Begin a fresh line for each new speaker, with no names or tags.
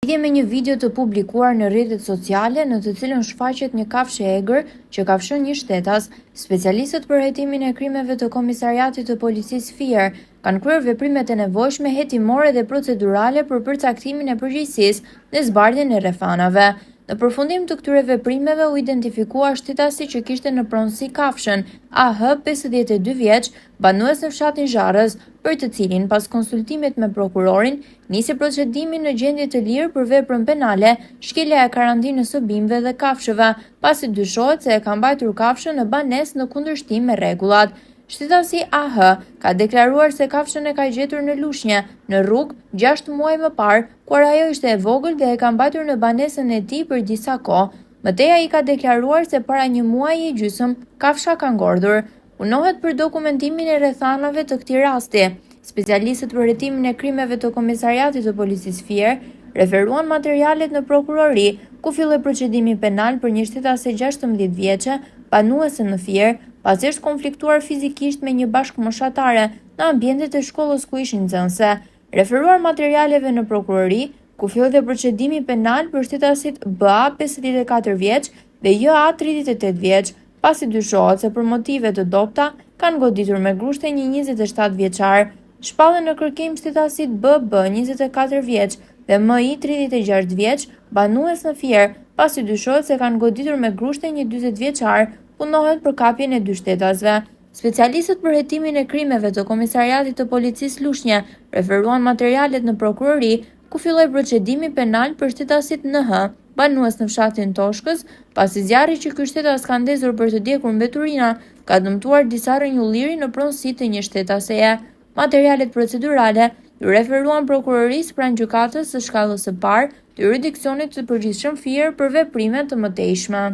Lidhje me një video të publikuar në rrjetet sociale në të cilën shfaqet një kafshë e egër që kafshon një shtetas, specialistët për hetimin e krimeve të Komisariatit të Policisë Fier kanë kryer veprimet e nevojshme hetimore dhe procedurale për përcaktimin e përgjegjësisë dhe zbardhjen e rrethanave. Në përfundim të këtyre veprimeve u identifikua shtetasi që kishte në pronësi kafshën, AH, 52 vjeç, banues në fshatin Zharrëz, për të cilin pas konsultimit me prokurorin, nisi procedimi në gjendje të lirë për veprën penale shkelja e karantinës së bimëve dhe kafshëve, pasi dyshohet se e ka mbajtur kafshën në banesë në kundërshtim me rregullat. Shtetasi AH ka deklaruar se kafshën e ka gjetur në Lushnje, në rrugë, 6 muaj më parë, kur ajo ishte e vogël dhe e ka mbajtur në banesën e tij për disa kohë. Më tej ai ka deklaruar se para një muaji e gjysmë kafsha ka ngordhur. Punohet për dokumentimin e rrethanave të këtij rasti. Specialistët për hetimin e krimeve të Komisariatit të Policisë Fier referuan materialet në prokurori, ku filloi procedimi penal për një shtetase 16 vjeçe, banuese në Fier, pasi është konfliktuar fizikisht me një bashkëmoshatare në ambientet e shkollës ku ishin nxënëse. Referuar materialeve në prokurori, ku filloi dhe procedimi penal për shtetasit BA 54 vjeç dhe JA 38 vjeç, pasi dyshohet se për motive të dobëta kanë goditur me grushte një 27 vjeçar. Shpallen në kërkim shtetasit BB 24 vjeç dhe MI 36 vjeç, banues në Fier, pasi dyshohet se kanë goditur me grushte një 40 vjeçar, punohet për kapjen e dy shtetasve. Specialistët për hetimin e krimeve të Komisariatit të Policisë Lushnje referuan materialet në prokurori, ku filloi procedimi penal për shtetasit NH, banues në fshatin Toshkës, pasi zjarri që ky shtetas ka ndezur për të djegur mbeturina ka dëmtuar disa rrënjë ulliri në pronësi të një shtetaseje. Materialet procedurale iu referuan prokurorisë pranë gjykatës së shkallës së parë të juridiksionit të përgjithshëm Fier për veprime të mëtejshme.